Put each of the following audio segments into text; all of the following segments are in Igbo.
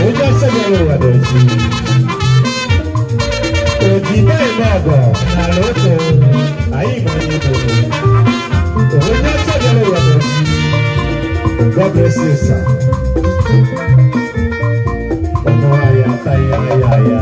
Onye ọsọ bịara ụwa n'oji. Odibo eme ọgọ n'ala oko, anyị ma onye bụ. Onye ọsọ bịara ụwa n'oji. God bless you, sir. Ọmọ aya taya ya ya.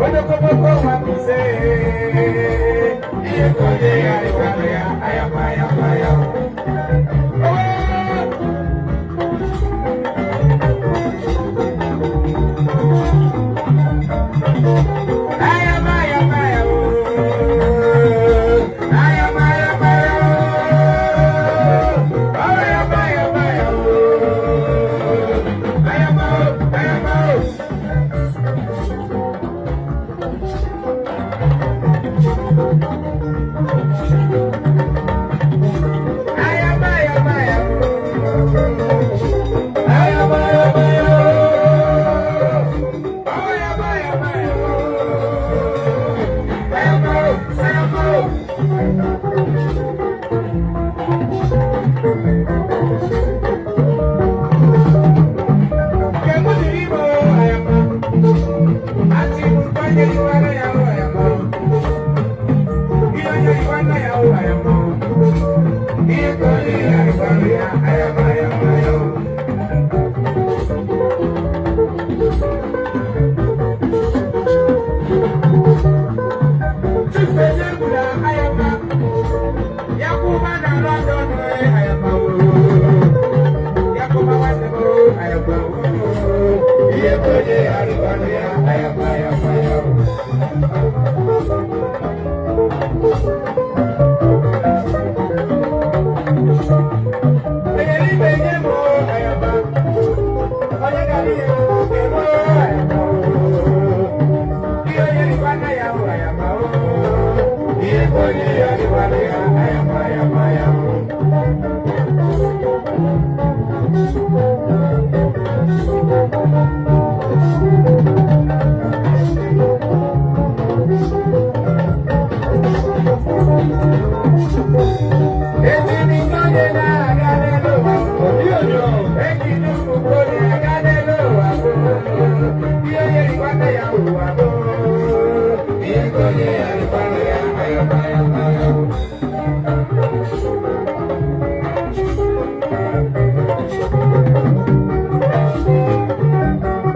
Onye kọbọkọ nwa bụ ise. Na London, ayaba o. Ya koma nwanne m, ayaba o. Ihe onye arịbanụ ya, ayaba, ayaba ya o. Enyere ibe nye m, ayaba. Onye gara ihe m, ayaba o. Ihe onye rikwana ya o, ayaba o. Ihe onye arịbanụ ya, ayaba, ayaba ya o. Ejiri onye na-aga n'elu ụwa, Obi onyo. ejiri ụkwụ na-aga n'elu ụwa bụ. Ihe onye rikwana ya ụwa bụ. Ihe onye arịbanụ ya, ayaba, ayaba ya o.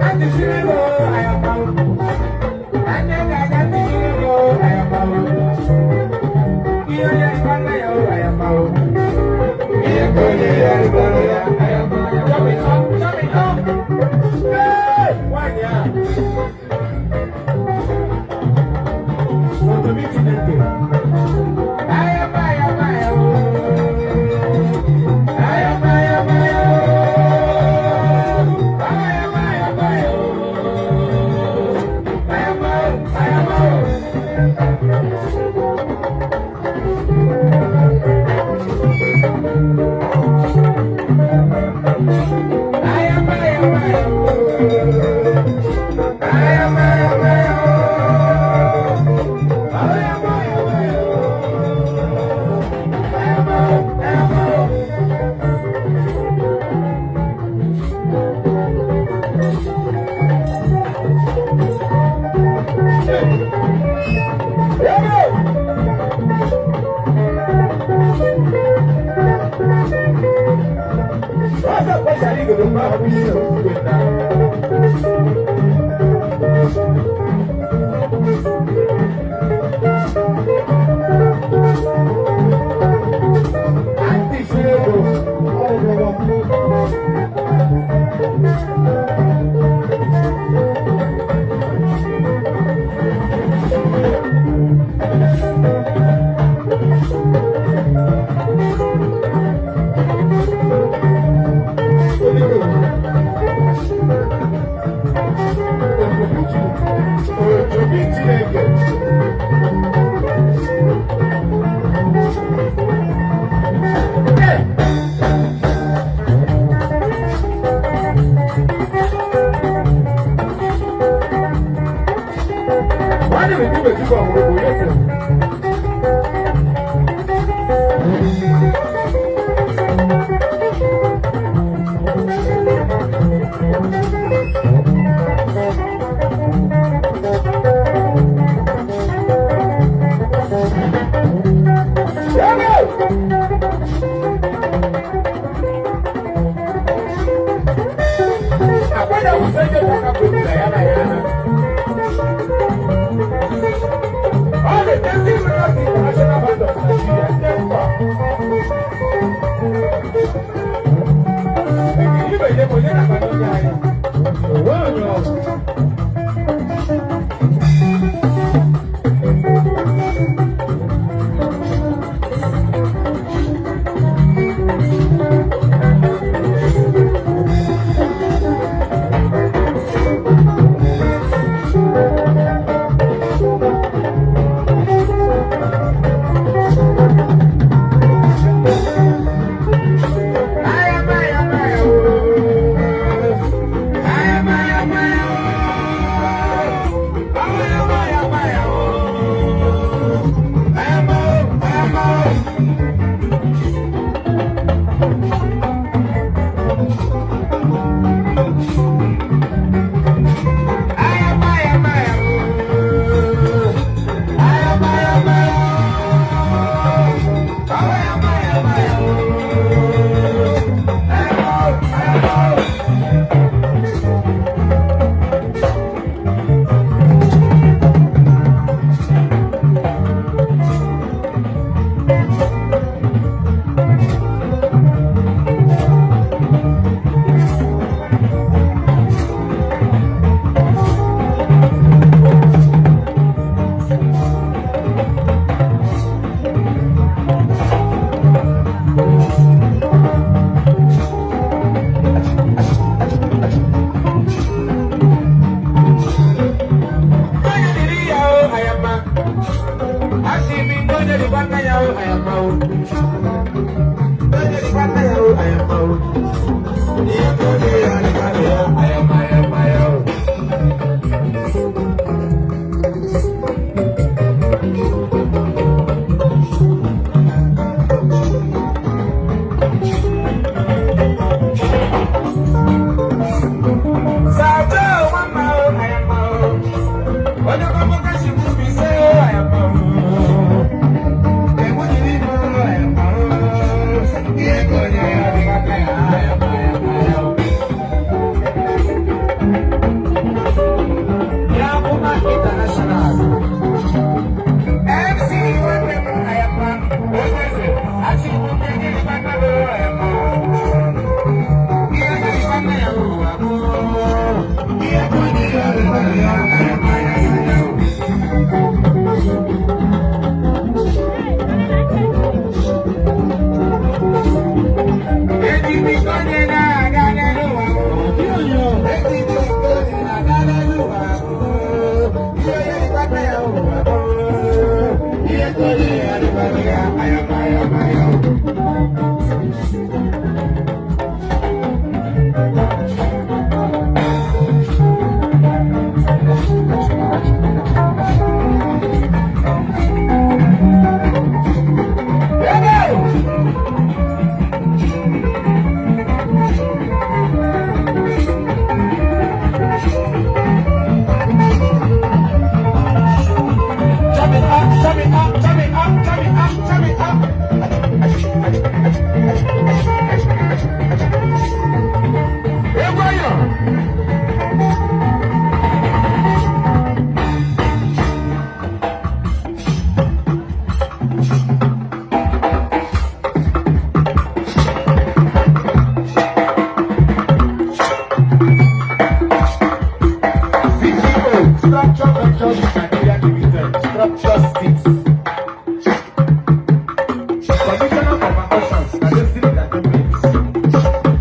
Atịsịrị m, ayaba o. Anya ga-aga tịsịrị m, ayaba o. Ihe onye rikwana ya o, ayaba o. Ihe onye arịbanụ ya, ayaba, ayaba. Chop it up, chop it up. Hey! Nwaanyị a. Otobi Chineke. Ayaba, ayaba, ya o. Ayaba, ayaba, ya o. Ayaba, ayaba, ya o. Ayaba, ayaba o. Ayaba, ayaba, ya o. Ayaba, ayaba, ya o. Ayaba, ayaba, ya o. Ayaba, ayaba o. Ọsọ kpachara igodo mgbe ahụ bụ ihe ofufe na. Àǹtí ṣe o. Ọgwụgwọ. Otobi Chineke. Hey! Wọ́n ní ìdí ìbèjì kan òun kò yẹ sẹ́. Akwai wusa ike ta ka na ya na ya na. Ọ na-etesi Royalty International Band of Nigeria ndị mkpa. Ibe nye m onye na-akpado onye anyị. Òwe ọ̀yàn. Ayaba, ayaba, ya o. Ayaba, ayaba, ya o. Ayaba, ayaba, ya o. Ayaba o, ayaba o. Ayaba, ayaba, Jump it up, jump it up, jump it up, jump it up, jump it up. Egwu ayọ. CEO, Structure Ventures Nigeria Limited, Structure Six. Commissioner for Percussions, Kadesi Entertainment.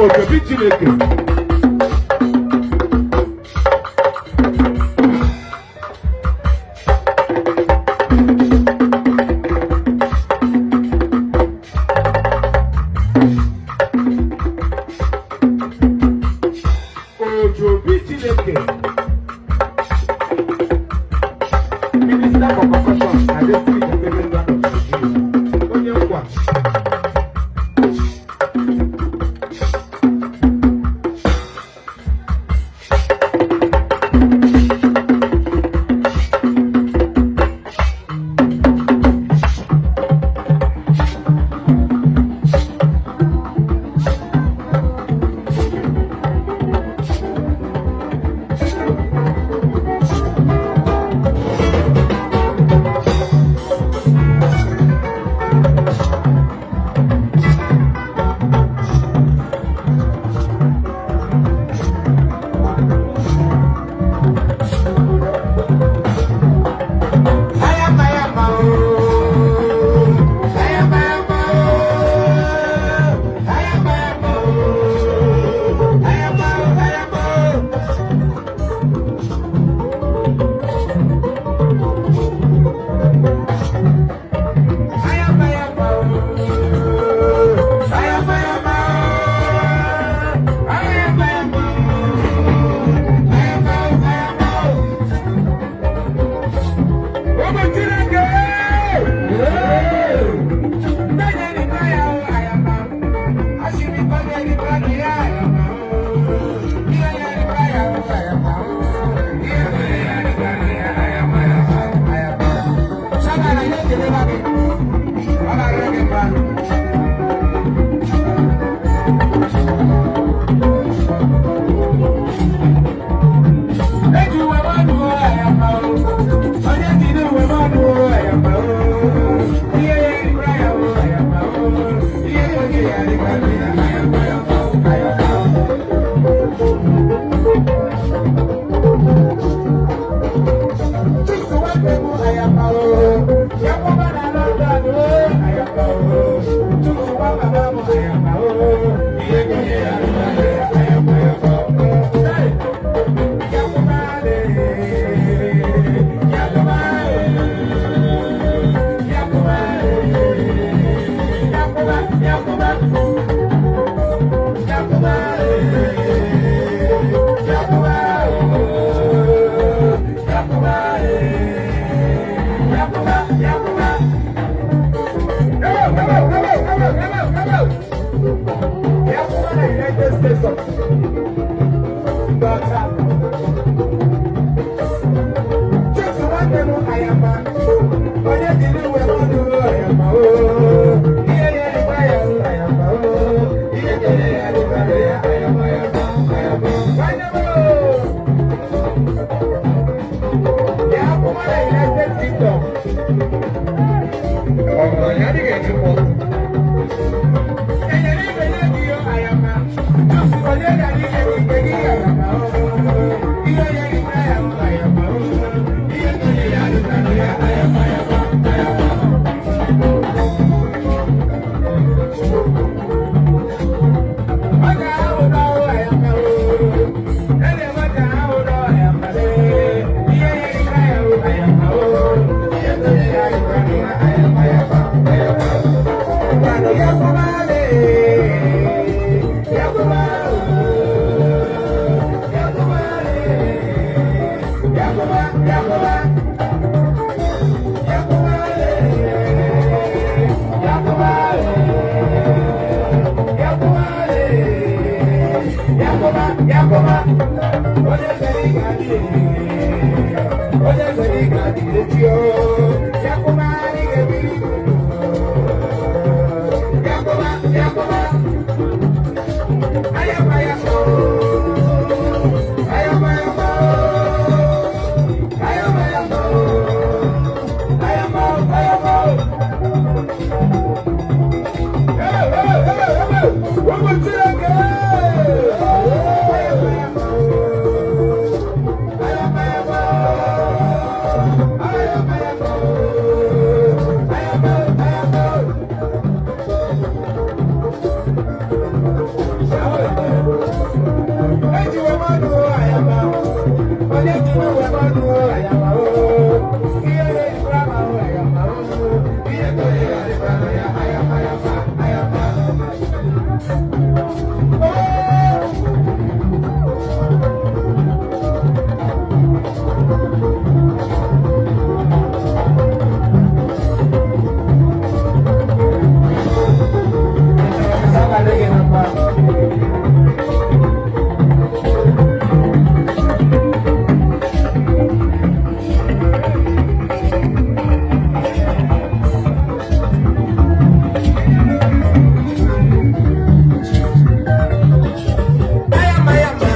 Okebi Chineke. Ojobi Chineke. Minister for Percussion, Adesina Entertainment Band of Nigeria. Onye nkwa. Onye zere ị ga-adị, onye zere ị ga-adị echi o. Yakuba ị ga-ebiri Yakuba, Yakuba. Ayapa yapa o. Ayapa yapa o. Ayapa yapa o. Ayapa o, ayapa o. Hey, hey, hey, hey. Ụmụ Chineke! Ayapa yapa o. Ayapa yapa o. Ayapa yapa o. Ayapa o, ayapa o. Ejiwe mmadụ ayaba, onye jiwe we mmadụ ayaba o. Ihe na-ejikwa ma o ayaba o. Ihe konye ya dịkwa ya ayaba ayaba ayaba. Saba dịghị na mma. Ayama ayama.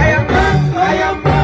Ayama ayama.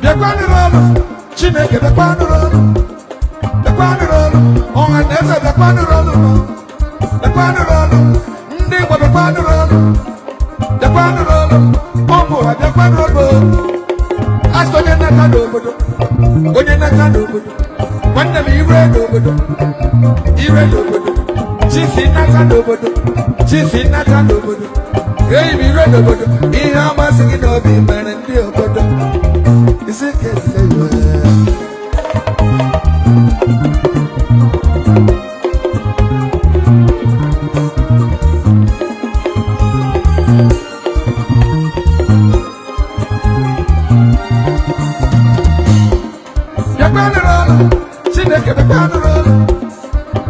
Bịakwanụrụ ọnụ, Chineke bịakwanụrụ ọnụ, bịakwanụrụ ọnụ, ọha na eze bịakwanụrụ ọnụ, bịakwanụrụ ọnụ, ndị Igbo bịakwanụrụ ọnụ, bịakwanụrụ ọnụ, ụmụ ha bịakwanụrụ ọnụ. Asị onye nnata n'obodo, onye nnata n'obodo, nwanne m ire n'obodo, ire n'obodo, chi si nnata n'obodo, chi si nnata n'obodo, eyi m ire n'obodo, ihe amasị gị n'obi mere ndị obodo. Isi kele iwe. Bịakwanụrụ ọnụ, Chineke bịakwanụrụ ọnụ,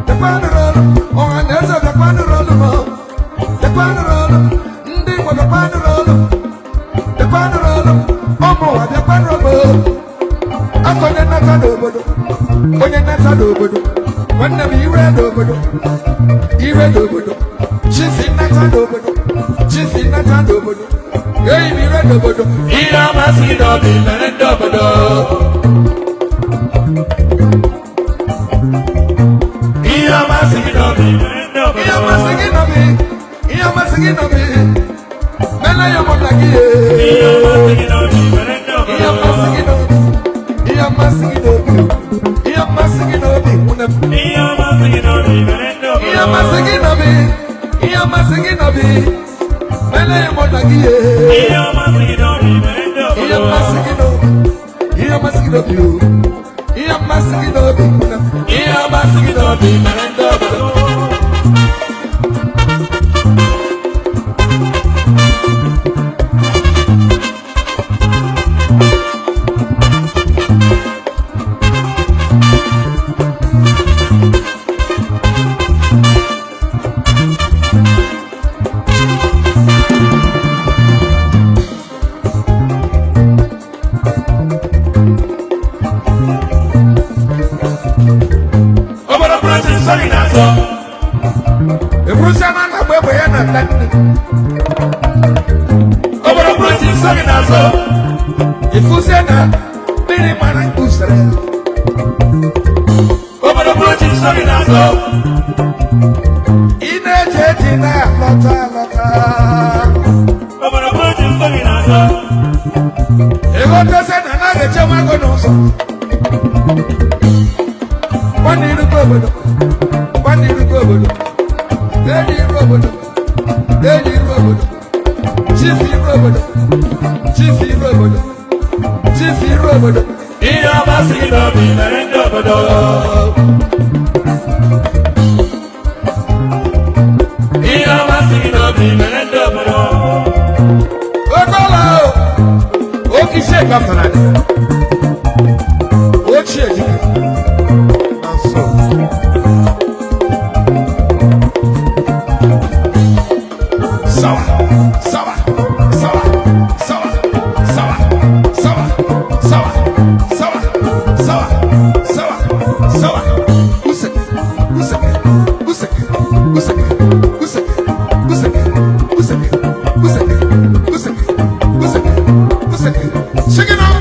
bịakwanụrụ ọnụ, ọha na eze bịakwanụrụ ọnụ m, bịakwanụrụ ọnụ, ndị Igbo bịakwanụrụ ọnụ, bịakwanụrụ ọnụ, ụmụ ụwa bịakwanụrụ ọnụ. Afọ onye nnata n'obodo, onye nnata n'obodo, nwanne m ire n'obodo, ire n'obodo, chi si nnata n'obodo, chi si nnata n'obodo, eyi m ire n'obodo, ihe amasị n'obi mere ndị obodo. Ihe amasị gị n'obi mere ndị Ihe obodo. amasị gị n'obi, ihe amasị gị n'obi, mele ya ụmụnna gị ye. Ihe amasị gị n'obi mere ndị Ihe obodo. amasị gị n'obi, ihe amasị gị n'obi, ihe amasị gị n'obi, nwunye m. Ihe amasị gị n'obi mere ndị Ihe obodo. amasị gị n'obi, ihe amasị gị n'obi, mele ya ụmụnna gị ye. Ihe amasị gị n'obi mere ndị Ihe obodo. amasị gị n'obi, ihe amasị gị n'obi, o. Ihe amasị gị n'obi, nwunye m. Ihe amasị gị n'obi mere ndị obodo. n'azụ. Ifuzie na mmiri mara mkpusere. Obodo bụrụ ji nso gị n'azụ. Ị na-eje eji na-alọta alọta. Obodo bụrụ ji nso gị n'azụ. Ịghọtazie na anaghị eche nwa agụ n'ụzọ. Nwanne irukwu obodo, nwanne irukwu obodo, enyi iru obodo, enyi iru obodo, chief iru obodo, chief iru obodo, chief iru obodo. Ihe ọma si gị n'obi mere ndị obodo. Ihe ọma si gị n'obi mere ndị obodo. Okola o, oke isi gafere dị. Ochie dike na nso. Sawa, sawa, sawa, sawa, sawa, sawa, sawa, sawa, sawa, sawa, sawa. Useke, useke, useke, useke, useke, useke, useke, useke, useke, useke, useke. Shake it out.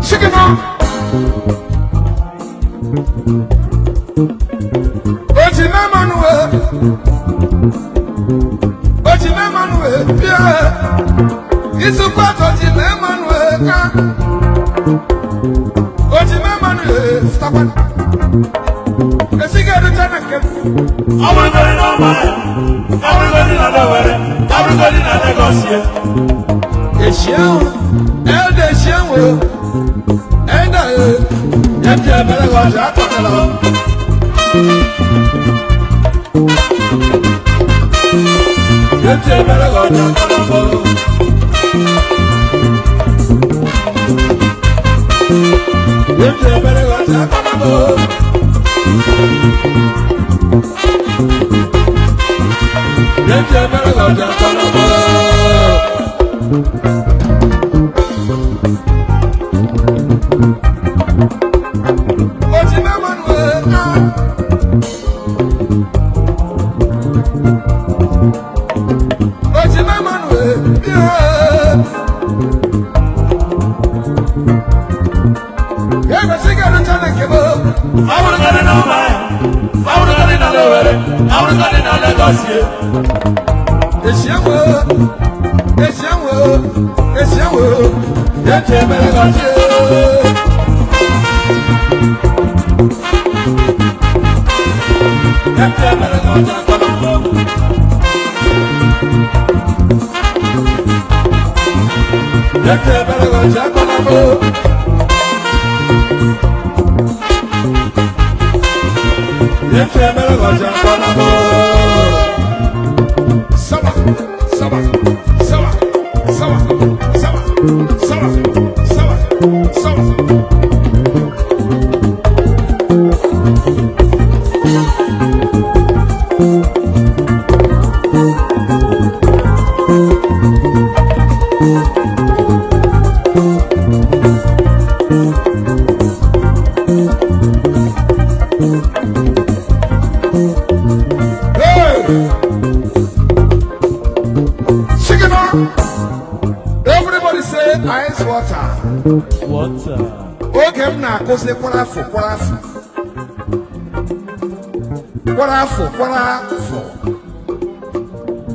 Shake it out. Oji mẹ́manu e. Oji mẹ́manu e bíẹ́. Isukwato oji mẹ́manu e ká. Oji mẹ́manu e sitakwa. Esiga edu jẹ́ nke m. Ọ bụrụgodị na Ọmahịa, ọ bụrụgodị na Lowere, ọ bụrụgodị na Lagos ye. Èsìẹ́wò, ẹ̀ẹ́dẹ̀ èsìẹ́wò, ẹ̀ẹ́dẹ̀ ẹ̀ yẹ ti ẹ̀bẹ̀rẹ̀ wọ̀ ọ̀sẹ̀ àtọ̀tẹ̀lẹ̀ wọ̀. Yẹ ti ẹ̀bẹ̀rẹ̀ wọ̀ ọ̀sẹ̀ àtọ̀tẹ̀lẹ̀ wọ̀. Yẹ ti ẹ̀bẹ̀rẹ̀ wọ̀ ọ̀sẹ̀ àtọ̀tẹ̀lẹ̀ wọ̀. Yẹ ti ẹ̀bẹ̀rẹ̀ wọ̀ ọ̀sẹ̀ àtọ̀tẹ̀lẹ̀ wọ̀. Oji mẹ́mọ́nù ẹ̀ náà. Oji mẹ́mọ́nù ẹ̀ bí ẹ̀. Yẹ́n sí kẹ́lu tẹ́lẹ̀ kébọ̀. Ọ bụrụgodị na Ọmahịa, ọ bụrụgodị na Lowere, ọ bụrụgodị na Lagos ye. Èsìẹ́wò, èsìẹ́wò, èsìẹ́wò, yẹ́n ti bẹ̀rẹ̀ lọ́jẹ́. Yẹ ti ẹ̀bẹ̀rẹ̀ lọ́jà kọ́lọ́kọ́. Yẹ́n ti bẹ̀rẹ̀ lọ́jẹ́ kọ́lọ́kọ́. Yẹ́n ti bẹ̀rẹ̀ lọ́jẹ́ kọ́lọ́kọ́. Sawa, sawa, sawa, sawa, sawa, sawa, sawa, sawa. Hey! Shake it up. Everybody say ice water. Water. Oge m na-akụzi kwara afọ kwara afọ kwara afọ kwara afọ.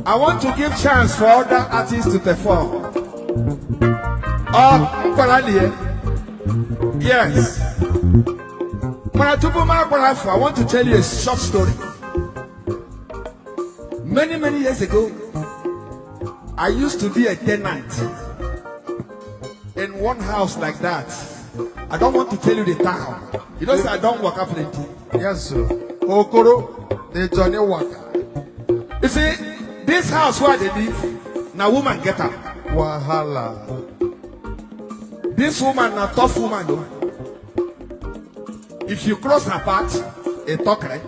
I want to give chance for other artists to perform. Ọ nkwara lie. Yes. Mana tupu m akwara afọ, I want to tell you a short story. Many, many years ago, I used to be a tenant in one house like that. I don't want to tell you the town. You know, say I don't work up plenty. Yes, sir. Okoro, The Johnny Walker. You see, this house where they live, now woman get up. Wahala. This woman na tough woman though. If you cross her path, a talk right.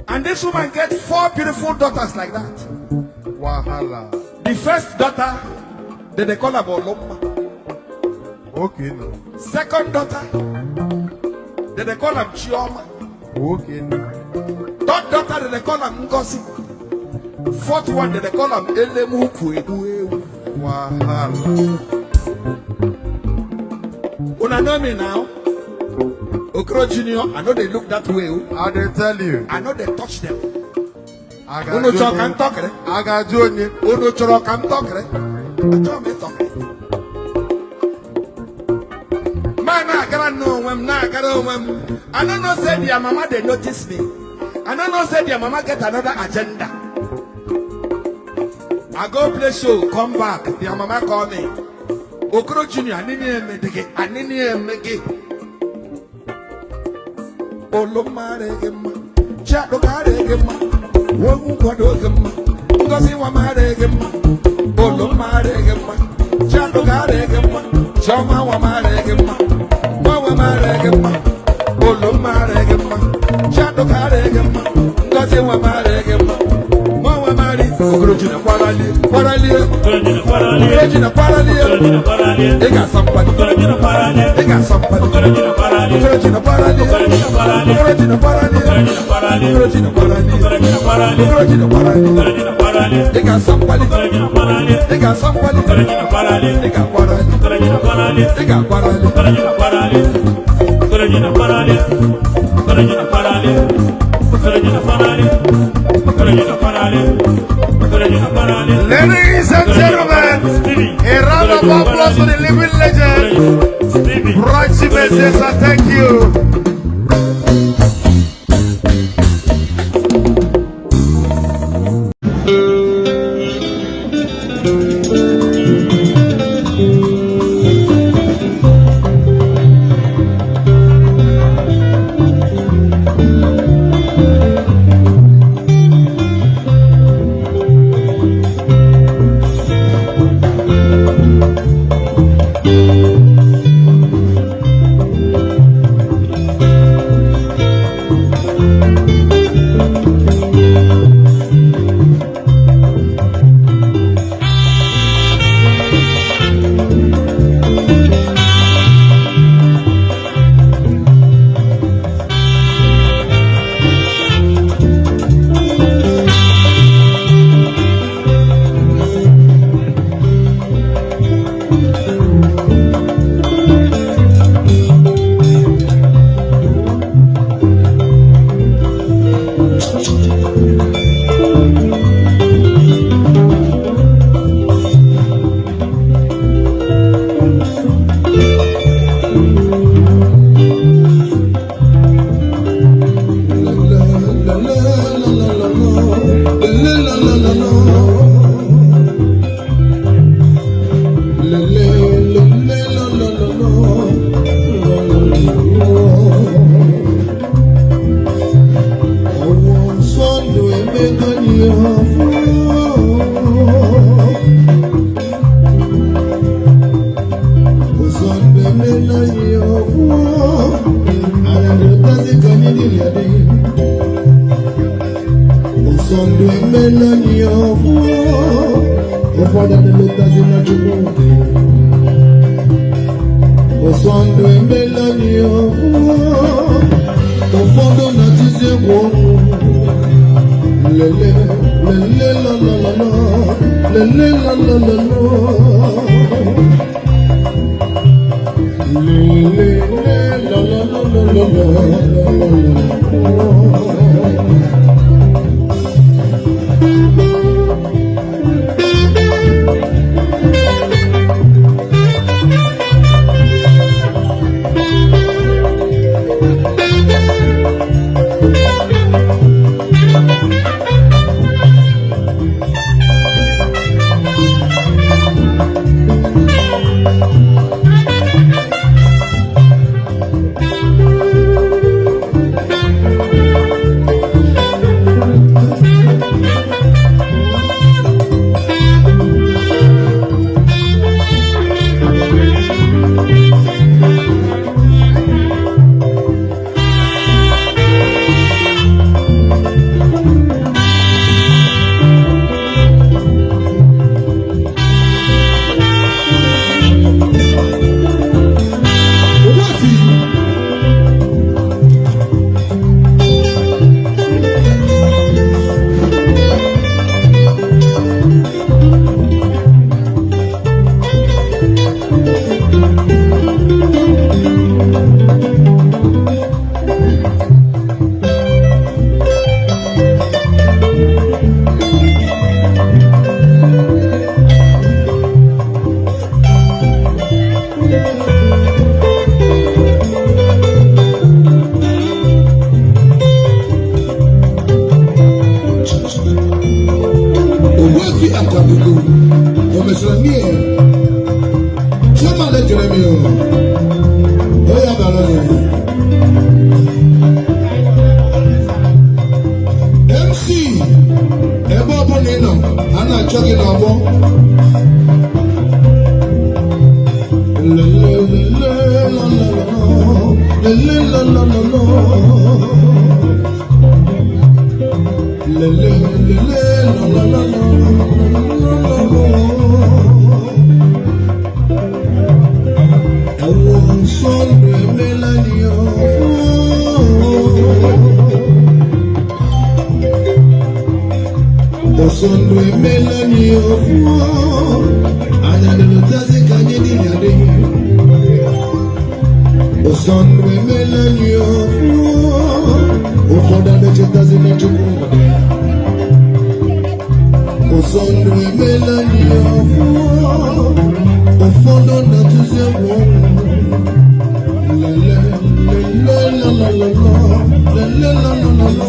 And this woman get four beautiful daughters like that. Wahala. The first daughter, they call her Boloma. Okay, no. Second daughter, they call her Chioma. Okay, no. Third daughter, they call her Ngozi. Fourth one, they call her Elemu Kwebu. Wahala. Una know me now. Okoro Junior, I know they look that way. Oh. I dey tell you. I know they touch them. I Unu chọrọ ka m tọkịrị? I ga-ajụ onye. Unu chọrọ ka m tọkịrị? Achọrọ m ịtọkịrị. Ma na-agara n'onwe m, na-agara onwe m. I no know say their mama dey notice me. I no know say their mama get another agenda. I go play show, come back, their mama call me. Okoro Junior, anini eme gị, anini eme gị. Oloma adịghị mma, Chiadoka adịghị mma, Wogu kwado gị mma, Ngozi nwa m adịghị mma, Oloma adịghị mma, Chiadoka adịghị mma, Chioma nwa m adịghị mma, Nwa m adịghị mma, Oloma adịghị mma, Chiadoka adịghị mma, Ngozi nwa m adịghị mma, Nwa m adịghị. Okoro Junior kwaralie, kwaralie, Okoro Junior kwaralie, ị ga-asa mkpali, ị ga-asa mkpali, Okoro Junior kwaralie, Okoro Junior kwaralie, Okoro Junior kwaralie, Okoro Junior kwaralie, ị ga-asa mkpali, ị ga-asa mkpali, ị ga-akwarali, ị ga-akwarali. Ladies and gentlemen, a round of applause for the living legend, Bright Chimezie, sir. Thank you. Ụfọdụ na-eletazi na Chukwu dị. Ụfọdụ emela anyị ọfụma, ụfọdụ na-atizi egwu ọnwụ. Lele, lele, la la la la, lele, la la la la. Lele, la la la la la la la la la. Akwabugo o mesịrị mie chairman, ekele m o onye abalị onye MC, ebe ọ bụla ị nọ, a na-achọ gị n'ọgbọ. Ẹ̀wọ̀n sọ́nù ẹ̀mẹ́lá ni ọ̀fọ́. Ọ̀sọ̀ndù emela ni ọ̀fọ́. Anyadolo ka anyị niile adịghị. Ọ̀sọ̀ndù emela ni ọ̀fọ́. Ụfọdụ adịchetazi na Chukwu. Ọ̀sọ̀ndù emela ni ọ̀fọ́. Ụfọdụ na-atụzi egwu ọnwụ. Lele, lele, la, la, la, la. Lele, la, la, la, la.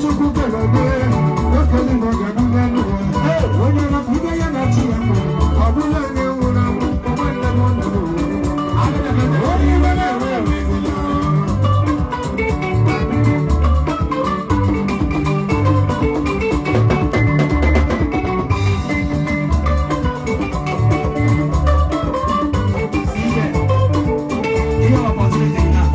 Chukwu kere mee, okele na ọ ga-abụ n'elu ụwa. Onye rapụ ibe ya na chi ya mma, ọ bụla onye nwụrụ anwụ, nwanne m ọ nọ n'ụwa. Onye iwe na-ewe ewe ya. You have opportunity now.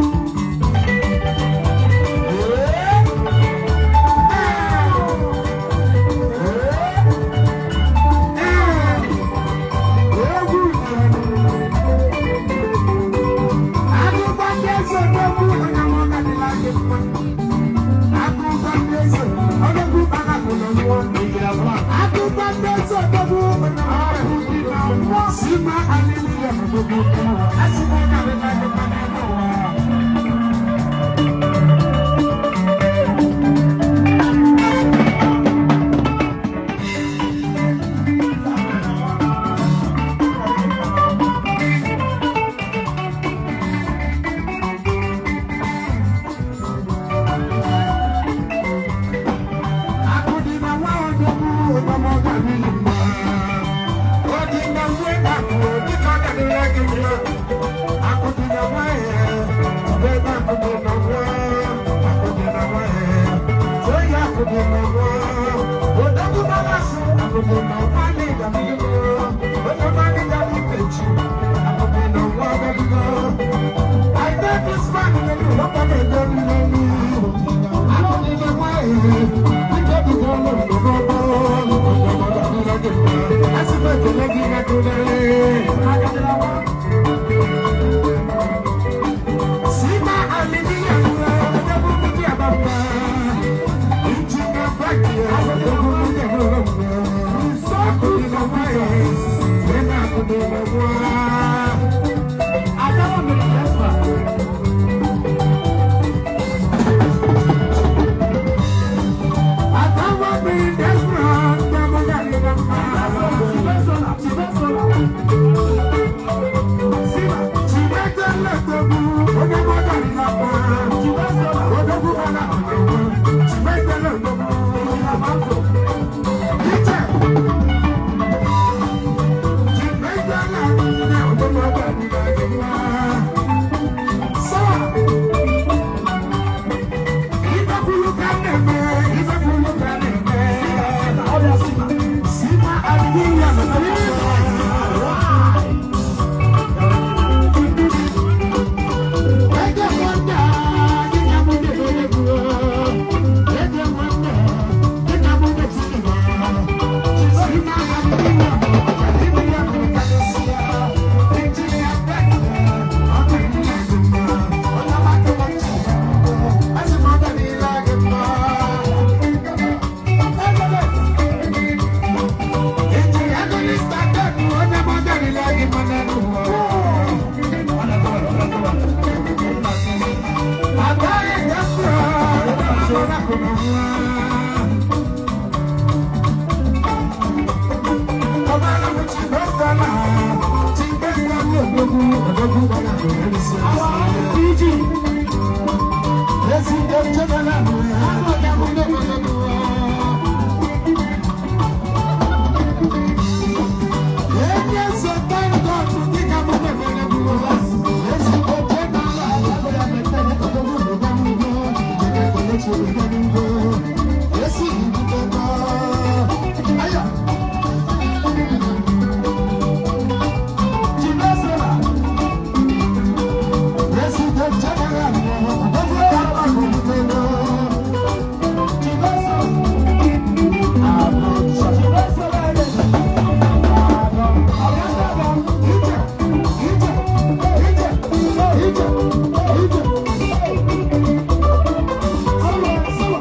Thank you.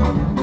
O.